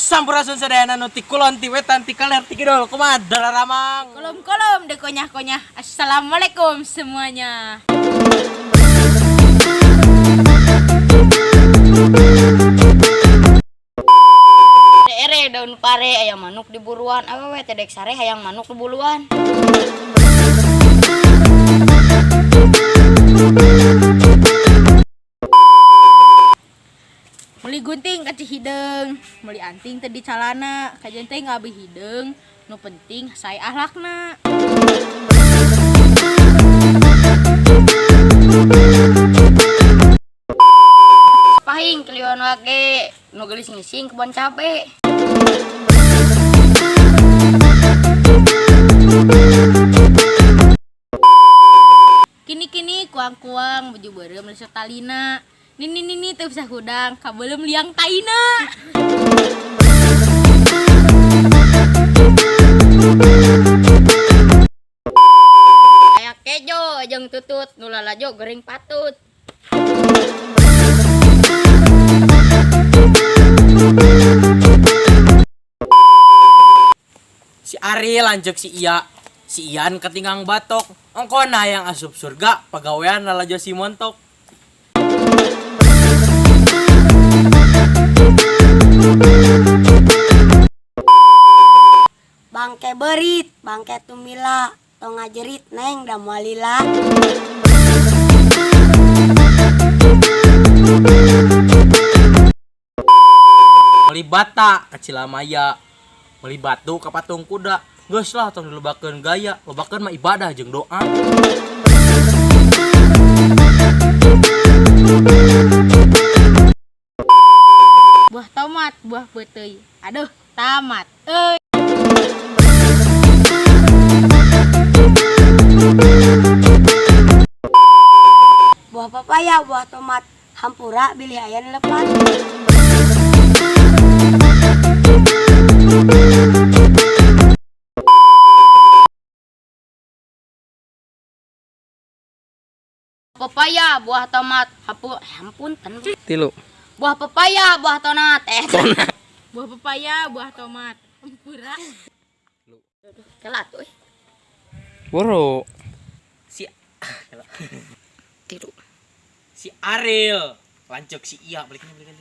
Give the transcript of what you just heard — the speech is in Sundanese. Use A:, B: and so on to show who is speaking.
A: Sampurasun sadayana nu ti kulon, ti wetan, ti kaler, ti kidul, kumaha dararamang?
B: Kolom-kolom deh konyah-konyah. Assalamualaikum semuanya.
C: Ere daun pare aya manuk di buruan, awewe teh dek sare hayang manuk di buluan.
B: Meuli gunting ka Cihideung, meuli anting teh di calana, kajen teh ngabi hideung, nu penting sae ahlakna.
C: Pahing keliuan wage, nu geulis ngising kebon cabe.
B: Kini-kini kuang-kuang baju beureum lesot talina. Nini nini teu bisa hudang, kabeuleum liang taina.
C: Aya kejo jeung tutut, nu lalajo gering patut.
A: Si Ari lanjut si Iya. Si Ian ketinggang batok. Ongkona yang asup surga, pagawean lalajo si montok.
D: Bangke berit, bangke tumila, tong ngajerit neng da moal lila.
A: Meuli bata ka Cilamaya, meuli batu ka patung kuda. Geus lah tong dilobakeun gaya, lobakeun mah ibadah jeung doa.
B: Buah tomat, buah peuteuy. Aduh, tamat. Euy.
D: Buah papaya, buah tomat, hampura bilih aya nu lepat.
C: Pepaya, buah tomat, hapu, hampun.
A: Tilu.
C: Buah pepaya, buah tonat,
B: Buah pepaya, buah tomat. Hampura.
C: Kela tuh.
A: Boro. Si
C: Tilu.
A: Si Ariel lanjut si Iya, balikin balikin.